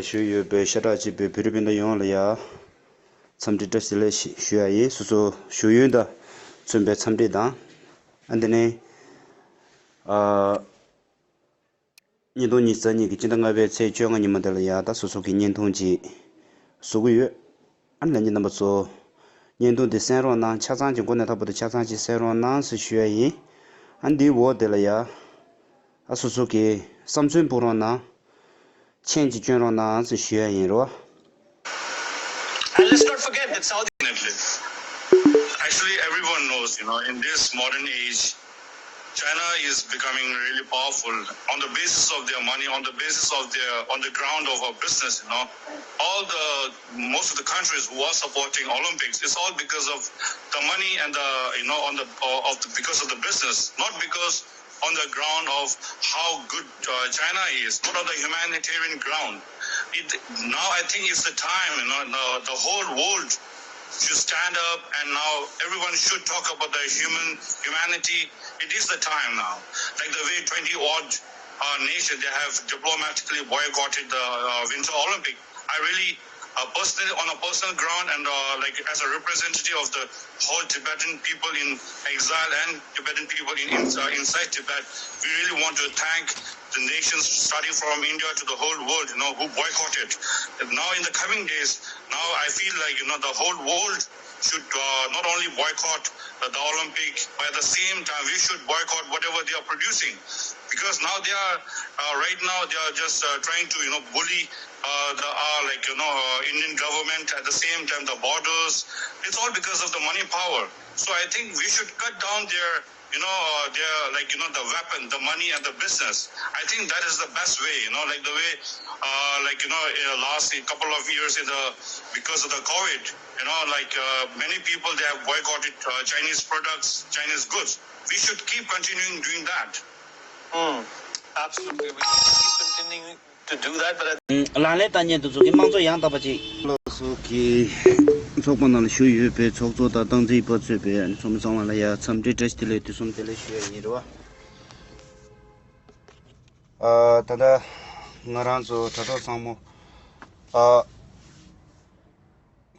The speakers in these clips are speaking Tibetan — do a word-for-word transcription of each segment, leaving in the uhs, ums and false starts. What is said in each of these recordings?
ཞུས་ཡོད་པའི་ཤ་ཁྲག་གཅིག་པའི་བོད་རིགས་སྤུན་ཟླ་ཡོངས་ལ་ཡ། འཚམས་འདྲི་བཀྲ་ཤིས་བདེ་ལེགས་ཞུ་ཡ་ཡིན། སོ་སོ་ཞུ་ཡུལ་དང་མཚོན་པའི་འཚམས་འདྲི་དང་། ཨ་འདི་ནས། ཨ། ཉིས་སྟོང་ཉི་ཤུ་རྩ་གཉིས་ཀྱི་སྤྱི་ཟླ་ལྔ་པའི་ཚེས་བཅོ་ལྔ་ཉིན་མོ་དེ་ལ་ཡ་ད་སོ་སོ་གི་བརྙན་ཐུང་ཅིག་བཟོ་གི་ཡོད། ཨ་ནི་ལྷན་རྒྱས་རྣམ་པ་ཚོ། བརྙན་ཐུང་འདི་གསན་རོགས་གནང་། ཆ་ཚང་གི་མགོ་ནས་མཐའ་བར་དུ་ཆ་ཚང་གིས་གསན་རོགས་གནང་ཟེར་ཞུ་ཡ་ཡིན། ཨ་འདིའི་འོག་དེ་ལ་ཡ། ཨ་སོ་སོ་གི་བསམ་ཚུལ་སྤུངས་རོགས་གནང་། མཆན་ཅིག་སྐྱོན་རོགས་གནང་ཟེར་ཞུ་ཡ་ཡིན་རོ། And let's not forget that South Definitely. Actually, everyone knows, you know, in this modern age, China is becoming really powerful on the basis of their money, on the basis of their, on the ground of a business, you know. All the, most of the countries who are supporting Olympics, it's all because of the money and the, you know, on the, uh, of the, because of the business, not because on the ground of how good, uh, China is, not on the humanitarian ground. It, now I think it's the time, you know, the, the whole world should stand up, and now everyone should talk about the human humanity. It is the time now. Like the way twenty odd, uh, nations, they have diplomatically boycotted the, uh, Winter Olympic. I really, uh, personally, on a personal ground, and, uh, like, as a representative of the whole Tibetan people in exile and Tibetan people in, in, uh, inside Tibet, we really want to thank the nations, starting from India to the whole world, you know, who boycotted. Now, in the coming days, now I feel like, you know, the whole world should, uh, not only boycott, uh, the Olympic, but at the same time, we should boycott whatever they are producing. Because now they are, uh, right now, they are just, uh, trying to, you know, bully, uh, the, uh, like, you know, uh, Indian government. At the same time, the borders, it's all because of the money power. So I think we should cut down their, you know, uh, their, like, you know, the weapon, the money and the business. I think that is the best way, you know, like the way, uh, like, you know, in the last couple of years in the, because of the COVID, you know, like, uh, many people, they have boycotted, uh, Chinese products, Chinese goods. We should keep continuing doing that. Mm, absolutely. We should keep continuing to do that, but I ལག་ལེན་བསྟར་མཁན་དེ་ཚོ་གི་དམངས་གཙོ་ཡང་དག་པ་ཅིག་ལགས་སོ། གི་ཚོགས་པ་ནང་ལ་ཞུགས་ཡོད་པའི་ཚོགས་གཙོ་དང་སྟངས་འཛིན་པ་གཙོས་པའི་ཚོགས་མི་ཚང་མ་ལ་ཡ་འཚམས་འདྲི་བཀྲ་ཤིས་བདེ་ལེགས་དུས་གསུམ་བདེ་ལེགས་ཞུ་ཡ་ཡིན་རེད་བ། ཨ་ད་ལྟ་ང་རང་ཚོ་དྲ་གྲོགས་ཚང་མ་ཨ་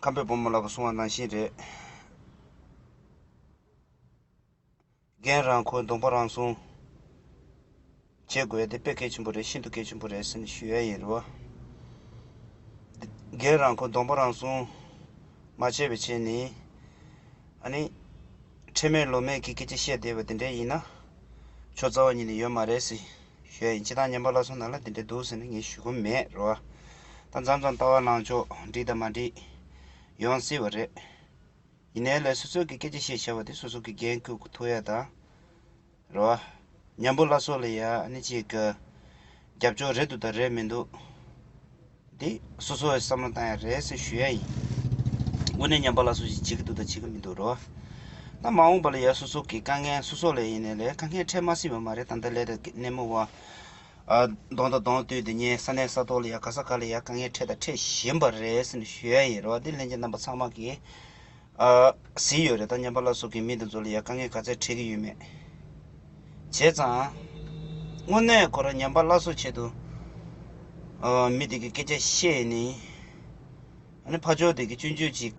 ཁམས་པའི་བུ་མོ་ལགས་ཀྱིས་གསུངས་པ་ནང་བཞིན་རེད། རྒན་རང་ཁོ་གདོང་པ་རང་སྲུང་བྱེད་དགོས་ཡ་དེ་དཔེ་གལ་ཆེན་པོ་རེད། ཤིན་ཏུ་གལ་ཆེན་པོ་རེད་ཟེར་ནས་ཞུ་ཡ་ཡིན་རེད་བ། རྒན་རང་ཁོ་གདོང་པ་རང་སྲུང་མ་བྱས་པའི་ཆེད་ནས་ཨ་ནི་ཁྲེལ་མེད་ལོག་མེད་ཀྱི་སྐད་ཆ་བཤད་བསྡད་པ་དེ་འདྲ་ཡིན་ན་ཆོ་རྩ་བ་ཉིད་ནས་ཡོད་མ་རེད་ཟེར་ཞུ་ཡ་ཡིན། སྤྱིར་བཏང་ཉམས་པ་སླར་གསོ་ནང་ལ་དེ་འདྲ་འདུག་ཟེར་ནས་ངས་ཞུ་གི་མེད་རེད་བ། ད་མཚམས་མཚམས་ལྟ་བ་ལངས་ཕྱོགས་འགྲིག་དང་མ་འགྲིག་ཡོང་སྲིད་པ་རེད། ཡིན་ནའི་ལས་སོ་སོ་གི་སྐད་ཆ་བཤད་བྱ་བ་དེ་སོ་སོ་གི་འགན་འཁུར་ཐུབ་ཡ་དང་། རེད་བ། ཉམས་པ་སླར་གསོ་ལ་ཡ་ཨ་ནི་གཅིག་གི་རྒྱབ་སྐྱོར་རེད་འདུག་དང་རེད་མི་འདུག་འདི་སོ་སོ་ཡི་བསམ་བློ་བཏང་ཡ་རེད་ཟེར་ཞུ་ཡ་ཡིན། དངོས་གནས་ཉམས་པ་སླར་གསོ་ཞིག་བྱེད་ཀྱི་འདུག་དང་བྱེད་ཀྱི་མི་འདུག་རེད་བ། ད་མ་འོངས་པ་ལ་ཡ་སོ་སོ་གི་དཀའ་ངལ་སོ་སོ་ལ་ཡིན་ནའི་ལས་དཀའ་ངལ་འཕྲད་མ་སྲིད་པ་མ་རེད། ད་ལྟ་ལས་ཀ་སྣེ་མོ་བ། ཨ་གདོང་དང་གདོང་བསྟུན་དེ་ཉིན་ས་གནས་ས་ཐོག་ལ་ཡ་ག་ས་ག་ལ་ཡ་དཀའ་ངལ་འཕྲད་དང་འཕྲད་བཞིན་པ་རེད་ཟེར་ནས་ཞུ་ཡ་ཡིན་རེད་བ། འདི་ལྷན་རྒྱས་རྣམ་པ་ཚང་མ་གིས་ཨ་གཟིགས་ཡོད་རེད། ད་ཉམས་པ་སླར་གསོ་གི་མི་འདི་ཚོ་ལ་ཡ་དཀའ་ངལ་ག་ཚད་འཕྲད་ཀྱི་ཡོད་མེད། བྱས་ཙང་དངོས་གནས་ཁོ་རང་ཉམས་པ་སླར་གསོ་ཆེད་དུ་ཨ་མི་དེ་གི་སྐད་ཆ་བཤད་ནི་ཨ་ནི་ཕར་ཕྱོགས་དེ་གི་སྐྱོན་བརྗོད་ཅིག་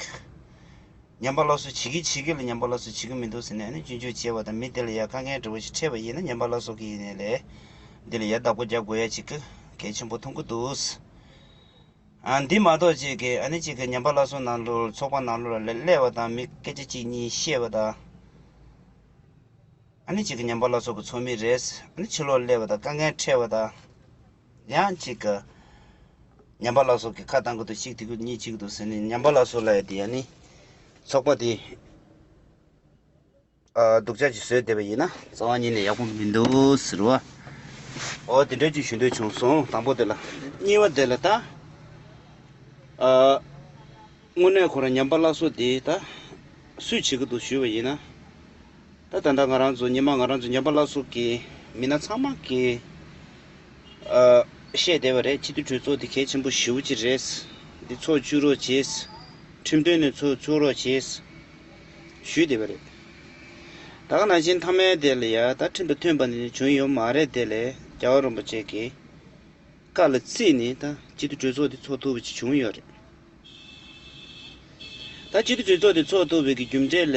ཉམས་པ་སླར་གསོ་བྱེད་ཀྱི་བྱེད་ཀྱི་ལ་ཉམས་པ་སླར་གསོ་བྱེད་ཀྱི་མི་འདུག་ཟེར་ནས་ཨ་ནི་སྐྱོན་བརྗོད་བྱས་པ་དང་། མི་དེ་ལ་ཡ་དཀའ་ངལ་འདྲ་བོ་ཞིག་འཕྲད་པ་ཡིན་ན་ཉམས་པ་སླར་གསོ་གི་ཡིན་ནའི་ལས་འདི་ལ་ཡ་བདག་པོ་རྒྱག་དགོས་ཡ་ཅིག་གལ་ཆེན་པོ་མཐོང་གི་འདུག་ཨ་འདི་མ་གཏོགས་ཅིག་གི་ཨ་ནི་ཅིག་གི་ཉམས་པ་སླར་གསོ་ནང་ལོགས་ཚོགས་པ་ནང་ལོགས་ལ་སླེབས་པ་དང་མི་སྐད་ཆ་གཅིག་གཉིས་བཤད་པ་དང་། ཨ་ནི་གཅིག་གི་ཉམས་པ་སླར་གསོ་གི་ཚོགས་མི་རེད། ཨ་ནི་ཕྱི་ལོགས་སླེབས་པ་དང་དཀའ་ངལ་འཕྲད་པ་དང་། ཡང་གཅིག་གི་ཉམས་པ་སླར་གསོ་གི་ཁ་བཏང་གི་འདུག་གཅིག་དེ་གི་གཉིས་གཅིག་འདུག་ཟེར་ནས་ཉམས་པ་སླར་གསོ་ལབ་ཡ་དེ་ཨ་ནི་ཚོགས་པ་དེ་ཨ་སྡུག་ཅག་ཅིག་བཟོས་བསྡད་པ་ཡིན་ན་རྩ་བ་ཉིད་ནས་ཡག་པོ་མི་འདུག་ཟེར་བ། འོ་དེ་འདྲ་ཅིག་ཞུ་འདོད་བྱུང་སོང་། དང་པོ་དེ་ལ། གཉིས་པ་དེ་ལ་ད། ཨ། དངོས་གནས་ཁོ་རང་ཉམས་པ་སླར་གསོ་དེ་ད་སུས་བྱེད་ཀྱི་འདུག་ཞུས་པ་ཡིན་ན། ད་ད་ལྟ་ང་རང་ཚོ་སྔོན་མ་ང་རང་ཚོ་ཉམས་པ་སླར་གསོ་གི་མི་སྣ་ཚང་མ་གིས་ཨ་བཤད་བསྡད་པ་རེད། སྤྱི་འཐུས་གྲོས་ཚོགས་དེ་གལ་ཆེན་པོ་ཞེ་པོ་ཅིག་རེད། འདི་ཚོགས་བཅུག་རོགས་བྱེད། ཁྲིམས་དོན་ནས་ཚོགས་བཅུག་རོགས་བྱེད། ཞུས་བསྡད་པ་རེད། ད་ག་ནང་བཞིན་མཐའ་མའི་དེ་ལ་ཡ་ད་ཁྲིམས་དང་མཐུན་པ་ནི་བྱུང་ཡོད་མ་རེད། དེ་ལས་རྒྱལ་བ་རིན་པོ་ཆེ་གི་བཀའ་ལ་བརྩིས་ནས་ད་ སྤྱི་འཐུས་གྲོས་ཚོགས་དེ་ཚོགས་ཐུབ་པ་ཅིག་བྱུང་ཡོད་རེད། ད་སྤྱི་འཐུས་གྲོས་ཚོགས་དེ་ཚོགས་ཐུབ་པའི་གི་རྒྱུ་འབྲས་ལ་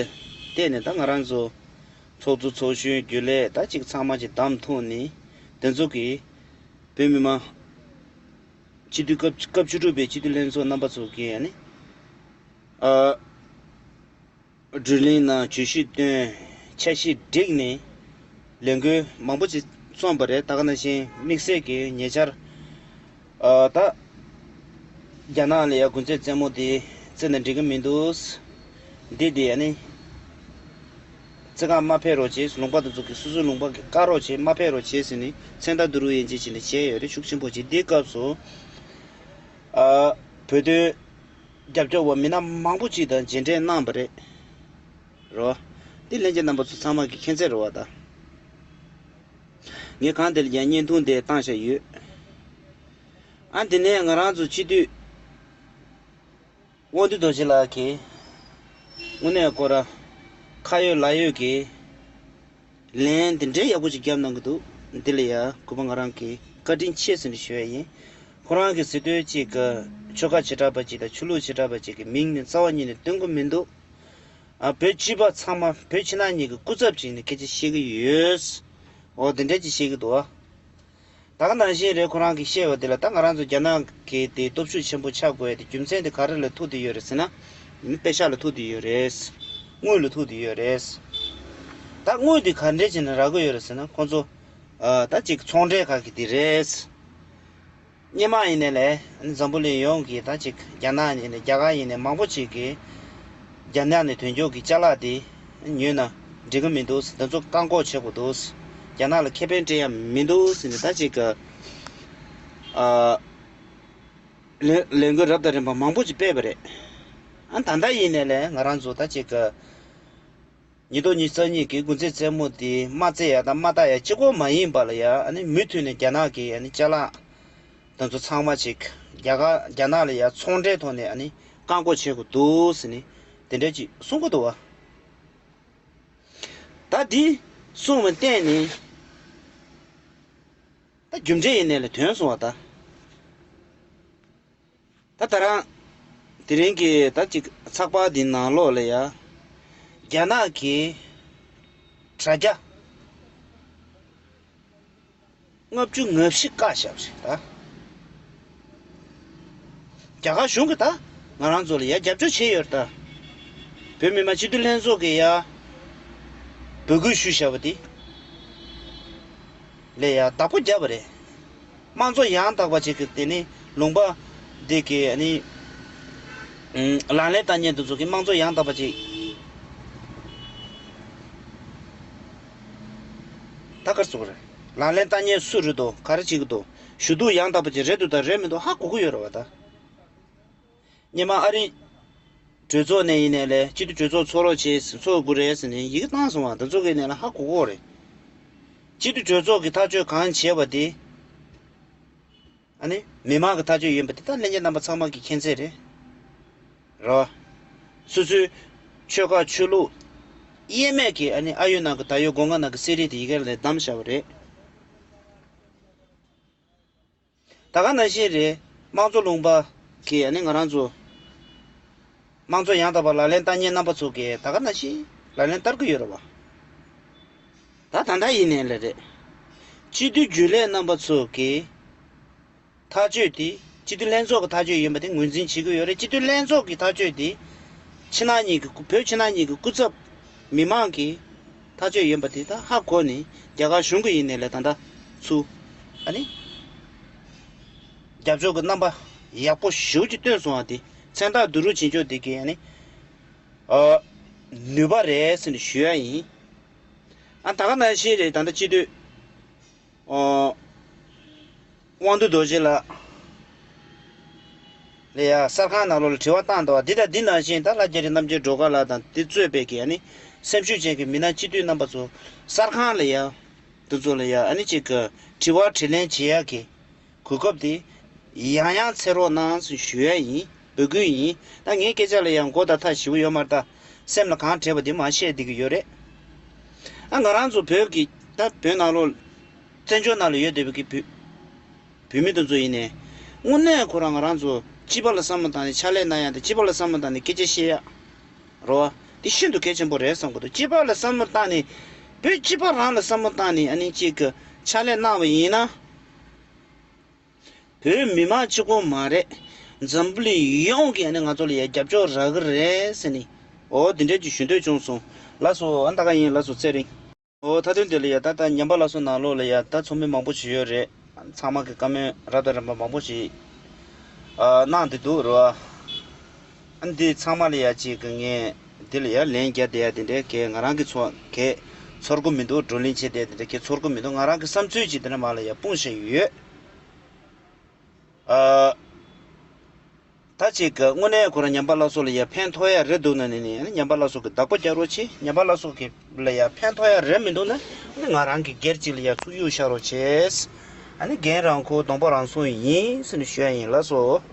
བལྟས་ནས། ད་ང་རང་ཚོ་ཚོགས་གཙོ་ཚོགས་གཞོན་རྒྱུན་ལས་ད་ཅིག་ཚང་མ་ཅིག་བདམས་ཐོན་ནས། དེ་ཚོ་གི་བོད་མི་མང་སྤྱི་འཐུས་སྐབས་སྐབས་བཅུ་དྲུག་པའི་སྤྱི་འཐུས་ལྷན་ཚོགས་རྣམ་པ་ཚོ་གི་ཨ་ནི་ཨ། བགྲོ་གླེང་ནང་བརྗོད་གཞི་བཏོན། འཆར་གཞི་བསྒྲིགས་ནས་ལས་འགུལ་མང་པོ་ཅིག་བརྩམས་པ་རེད། ད་ག་ནང་བཞིན་དམིགས་བསལ་གྱི་ཉེ་ཆར་ཨ་ད་རྒྱ་ནག་ལ་ཡ་དགུན་ཚེས་རྩེད་མོ་དེ་རྩེ་ན་འགྲིག་གི་མི་འདུག་འདི་དེ་ཨ་ནི་རྩེད་གར་མ་ཕེབས་རོགས་བྱེད། ལུང་པ་དེ་ཚོ་གི་སོ་སོའི་ལུང་པ་གི་བཀག་རོགས་བྱེད། མ་ཕེབས་རོགས་བྱེད་ཟེར་ནས་མཚན་རྟགས་བསྡུ་རུབ་ཡན་ཆད་བྱས་ནས་བྱས་ཡོད་རེད། ཤུགས་ཆེན་པོ་བྱས། འདིའི་སྐབས་སུ་ཨ་བོད་དོན་རྒྱབ་སྐྱོར་བ་མི་སྣ་མང་པོ་ཅིག་དང་མཇལ་འཕྲད་གནང་བ་རེད། རོ། འདི་ལྷན་རྒྱས་རྣམ་པ་ཚོ་ཚང་མ་གི་མཁྱེན་གསལ་རེད་བ་ད། ངས་གང་དེ་ལ་ཀྱང་བརྙན་ཐུང་དེ་བཏང་བཞག་ཡོད། ཨ་འདི་ནས་ང་རང་ཚོ་སྤྱི་འཐུས་དབང་འདུས་རྡོ་རྗེ་ལགས་ཀྱིས་དངོས་གནས་ཁོ་ར་ཁ་ཡོད་ལག་ཡོད་ཀྱི་ལན་འདི་འདྲའི་ཡག་པོ་ཅིག་བརྒྱབ་གནང་གི་འདུག་འདི་ལ་ཡ་གུས་པ་ང་རང་གིས་བཀའ་དྲིན་ཆེ་ཟེར་ནས་ཞུ་ཡ་ཡིན། ཁོ་རང་གི་ཟེར་དོན་གཅིག་གི་ཆོལ་ཁ་བྱེ་བྲག་པ་ཅིག་དང་ཆོས་ལུགས་བྱེ་བྲག་པ་ཅིག་གི་མིང་ནི་རྩ་བ་ཉིད་ནས་འདོན་གི་མི་འདུག་ཨ་བོད་སྤྱི་པ་ཚང་མ་བོད་ཕྱི་ནང་གཉིས་ཀྱི་སྐུ་ཚབ་ཅིག་ནས་སྐད་ཆ་བཤད་གི་ཡོད། འོ་དེ་འདྲ་ཅིག་བཤད་གི་འདུག་ཨ། ད་ག་ནང་བཞིན་རེད། ཁོ་རང་གིས་བཤད་པ་དེ་ལ་ད་ང་རང་ཚོ་རྒྱ་ནག་གི་དེ་སྟོབས་ཤུགས་ཆེན་པོ་ཆགས་དགོས་ཡ་དེ་རྒྱུ་མཚན་དེ་ག་རེ་ལ་ཐུག་བསྡད་ཡོད་རེད་ཟེར་ན། མི་པེ་ཤག་ལ་ཐུག་བསྡད་ཡོད་རེད། དངུལ་ལ་ཐུག་བསྡད་ཡོད་རེད། ད་དངུལ་དེ་ག་འདྲས་བྱས་ནས་རག་གི་ཡོད་རེད་ཟེར་ན། ཁོང་ཚོ་ཨ་ད་ཅིག་ཚོང་འབྲེལ་ཁག་གི་དེ་རེད། སྔོན་མ་ཡིན་ནའི་ལས་འཛམ་བུ་གླིང་ཡོངས་ཀྱི་ད་ཅིག་རྒྱ་ནག་ཡིན་ནའི་རྒྱ་གར་ཡིན་ནའི་མང་པོ་ཅིག་གིས་རྒྱ་ནག་ནས་ཐོན་སྐྱོད་ཀྱི་ཅ་ལག་དེ་ཉོས་ན་འགྲིག་གི་མི་འདུག་དེ་ཚོ་བཀག་འགོག་བྱེད་དགོས་འདུག་རྒྱ་ནག་ལ་ཁེ་ཕན་སྤྲད་ཡ་མི་འདུག་ཟེར་ནས་ད་ཅིག་གི་ཨ་ལས་ལས་འགུལ་རབ་དང་རིམ་པ་མང་པོ་ཅིག་སྤེལ་བ་རེད། ཨ་ད་ལྟ་ཡིན་ནའི་ལས་ང་རང་ཚོ་ད་ཅིག་གི་ཉིས་སྟོང་ཉི་ཤུ་རྩ་གཉིས་ཀྱི་དགུན་ཚེས་རྩེད་མོ་དེ་མ་རྩེ་ཡ་དང་མ་བལྟ་ཡ་གཅིག་པོ་མ་ཡིན་པ་ལ་ཡ། ཨ་ནི་མུ་མཐུད་ནས་རྒྱ་ནག་གི་ཨ་ནི་ཅ་ལག་དེ་ཚོ་ཚང་མ་ཅིག་རྒྱ་གར་རྒྱ་ནག་ལ་ཡ་ཚོང་འབྲེལ་ཐོག་ནས་ཨ་ནི་བཀག་འགོག་བྱེད་དགོས་འདུག་ཟེར་ནས་དེ་འདྲ་ཅིག་གསུང་གི་འདུག་བ། ད་འདི་གསུང་བ་བརྟེན་ནས་ད་རྒྱུ་འབྲས་ཡིན་ནའི་ལས་ཐོན་སོང་བ་ད། ད་ད་རང་དེ་རིང་གི་ད་ཅིག་ཚགས་པར་འདི་ནང་ལོགས་ལ་ཡ་རྒྱ་ནག་གི་དྲ་རྒྱ་ལྔ་བཅུ་ང་བཞི་བཀག་བཞག་པ་རེད་ད། རྒྱ་གར་གཞུང་གིས་ད་ང་རང་ཚོ་ལ་ཡ་རྒྱབ་སྐྱོར་བྱས་ཡོད་རེད་ད། བོད་མི་མང་སྤྱི་འཐུས་ལྷན་ཚོགས་ཀྱིས་ཡ་འབོད་སྐུལ་ཞུས་བཞག་པ་དེ་ལ་ཡ་བདག་པོ་བརྒྱབ་པ་རེད། དམངས་གཙོ་ཡང་དག་པ་ཅིག་གི་དེ་ནི་ལུང་པ་འདི་གི་ཨ་ནི་ཨུམ་ལག་ལེན་བསྟར་མཁན་དེ་ཚོ་གི་དམངས་གཙོ་ཡང་དག་པ་ཅིག་ད་ག་རེ་ཟེར་དགོས་རེད། ལག་ལེན་བསྟར་མཁན་སུ་རེད་འདུག་ག་རེ་བྱེད་ཀྱི་འདུག་ཞུ་གཏུག་ཡང་དག་པ་ཅིག་རེད་འདུག་དང་རེད་མི་འདུག་ཧ་གོ་གི་ཡོད་རེད་བ་ད། སྔོན་མ་ཨ་རིའི་གྲོས་ཚོགས་ནས་ཡིན་ནའི་ལས་སྤྱི་འཐུས་གྲོས་ཚོགས་ཚོགས་རོགས་བྱེད་ཚོགས་དགོས་རེད་ཟེར་ནས་ཡི་གེ་བཏང་སོང་བ། དེ་ཚོ་གི་ནས་ལ་ཧ་གོ་གོ་རེད། སྤྱི་འཐུས་གྲོས་ཚོགས་ཀྱི་ཐག་གཅོད་གང་བྱས་པ་དེ་ཨ་ནི་མི་མང་གི་ཐག་གཅོད་ཡིན་པ་དེ་ད་ལྷན་རྒྱས་རྣམ་པ་ཚང་མ་གི་མཁྱེན་གསལ་རེད། རོ། སོ་སོའི་ཆོལ་ཁ་ཆོས་ལུགས་དབྱེར་མེད་ཀྱི་ཨ་ནི་ཨ་ཡོད་ནང་གི་ད་ཡོད་སྒོ་ང་ནང་གི་གསེར་རིས་དེ་ཡི་གེ་ལ་བདམས་བཞག་པ་རེད། ད་ག་ནང་བཞིན་རེད། དམངས་གཙོ་ལུང་པ་གི་ཨ་ནི་ང་རང་ཚོ་དམངས་གཙོ་ཡང་དག་པ་ལག་ལེན་བསྟར་མཁན་རྣམ་པ་ཚོ་གིས་ད་ག་ནང་བཞིན་ལག་ལེན་བསྟར་གྱི་ཡོད་རེད་བ། ད་ད་ལྟ་ཡིན་ནའི་ལས་རེད། སྤྱི་འཐུས་རྒྱུན་ལས་རྣམ་པ་ཚོ་གིས་ཐག་གཅོད་དེ་སྤྱི་འཐུས་ལྷན་ཚོགས་ཀྱི་ཐག་གཅོད་ཡིན་པ་དེ་ངོས་འཛིན་བྱེད་ཀྱི་ཡོད་རེད། སྤྱི་འཐུས་ལྷན་ཚོགས་ཀྱི་ཐག་གཅོད་དེ་ཕྱི་ནང་གཉིས་ཀྱི་བོད་ཕྱི་ནང་གཉིས་ཀྱི་སྐུ་ཚབ་མི་མང་གི་ཐག་གཅོད་ཡིན་པ་དེ་ད་ཧ་གོ་ནས་རྒྱ་གར་གཞུང་གི་ཡིན་ནའི་ལས་ད་ལྟ་ཚུར་ཨ་ནི་རྒྱབ་སྐྱོར་གྱི་རྣམ་པ་ཡག་པོ་ཞེ་པོ་ཅིག་སྟོན་སོང་བ་དེ་མཚན་རྟགས་བསྡུ་རུབ་བྱེད་ཕྱོགས་དེ་གའི་ཨ་ནི་ཨ་ནུས་པ་རེད་ཟེར་ནས་ཞུ་ཡ་ཡིན། ཨ་ད་ག་ནང་བཞིན་རེད། ད་ལྟ་སྤྱི་འཐུས་ཨ་དབང་འདུས་རྡོ་རྗེ་ལགས་ལ་ཡ་གསར་ཁང་ནང་ལོགས་ལ་དྲི་བ་བཏང་འདུག་བ། འདི་དང་འདི་ནང་བཞིན་ད་ལྷ་རྒྱ་རི་རྣམ་རྒྱལ་སྒྲོལ་དཀར་ལགས་དང་འདི་གཙོས་པའི་གི་ཨ་ནི་སེམས་ཤུགས་ཅན་གྱི་མི་སྣ་སྤྱི་འཐུས་རྣམ་པ་ཚོ་གསར་ཁང་ལ་ཡ་འདི་ཚོ་ལ་ཡ་ཨ་ནི་ཅིག་གི་དྲི་བ་དྲིས་ལན་བྱེད་ཡ་གི་གོ་སྐབས་དེ་ཡང་ཡང་འཚོལ་རོགས་གནང་ཞུ་ཡ་ཡིན། འབོད་སྐུལ་ཡིན། ད་ངའི་སྐད་ཆ་ལ་ཡང་མགོ་དང་མཐའ་ཞེ་པོ་ཡོད་མ་རེད། ད་སེམས་ལ་གང་དྲན་པ་དེ་མར་བཤད་བསྡད་ཀྱི་ཡོད་རེད། ཨ་ང་རང་ཚོ་བོད་ཀྱི་ད་བོད་ནང་ལོགས་བཙན་བྱོལ་ནང་ལ་ཡོད་བསྡད་པའི་གི་བོད་བོད་མི་དེ་ཚོ་ཡིན་ནའི་ དངོས་གནས་ཁོ་རང་ང་རང་ཚོ་སྤྱི་པ་ལ་བསམ་བློ་བཏང་ནས་ཕྱག་ལས་གནང་ཡ་དང་། སྤྱི་པ་ལ་བསམ་བློ་བཏང་ནས་སྐད་ཆ་བཤད་ཡ། རེད་བ། འདི་ཤིན་ཏུ་གལ་ཆེན་པོ་རེད་བསམ་གི་འདུག་སྤྱི་པ་ལ་བསམ་བློ་བཏང་ནས། བོད་སྤྱི་པ་རང་ལ་བསམ་བློ་བཏང་ནས་ཨ་ནི་གཅིག་གི་ཕྱག་ལས་གནང་བ་ཡིན་ན། བོད་མི་མང་གཅིག་པོ་མ་རེད། འཛམ་བུ་གླིང་ཡོངས་ཀྱིས་ཨ་ནི་ང་ཚོ་ལ་ཡ་རྒྱབ་སྐྱོར་རག་གི་རེད་ཟེར་ནས། འོ་འདི་འདྲས་ཀྱི་ཞུ་འདོད་བྱུང་སོང་། ལགས་སོ། ཨ་ད་ག་ཡིན། ལགས་སོ། ཚེ་རིང་། འོ་མཐའ་དོན་དེ་ལ་ཡ་ད་ལྟ་ཉམས་པ་སླར་གསོ་ནང་ལོགས་ལ་ཡ་ད་ཚོགས་མི་མང་པོ་ཞིག་ཡོད་རེད། ཚང་མ་གི་བཀའ་མོལ་རབ་དང་རིམ་པ་མང་པོ་ཞིག་ཨ་གནང་བསྡད་འདུག་རེད་བ། ཨ་འདི་ཚང་མ་ལ་ཡ་གཅིག་གི་ངས་འདི་ལ་ཡ་ལན་རྒྱག་བསྡད་ཡ་དེ་འདྲའི་གས་ང་རང་གི་ཚོ་གས་ཚོར་གི་མི་འདུག་བགྲོ་གླེང་བྱས་བསྡད་ཡ་དེ་འདྲ་གས་ཚོར་གི་མི་འདུག་ང་རང་གི་བསམ་ཚུལ་ཅིག་དེ་འདྲ་མ་ལ་ཡ་སྤུངས་བཞག་ཡོད། ཨ། ད་ཅིག་གི་དངོས་གནས་ཁོ་རང་ཉམས་པ་སླར་གསོ་ལ་ཡ་ཕན་ཐོགས་ཡ་རེད་འདུག་ན་ནི་ནི་ཨ་ནི་ཉམས་པ་སླར་གསོ་གི་བདག་པོ་རྒྱག་རོགས་བྱེད། ཉམས་པ་སླར་གསོ་གི་ལ་ཡ་ཕན་ཐོགས་ཡ་རེད་མི་འདུག་ན་ཨ་ནི་ང་རང་གི་སྒེར་གཅིག་ལ་ཡ་ཚུར་གཡུག་བཞག་རོགས་བྱེད། ཨ་ནི་རྒན་རང་ཁུ་གདོང་པ་རང་སོང་ཡིན་ཟེར་ནས་ཞུ་ཡ་ཡིན། ལགས་སོ།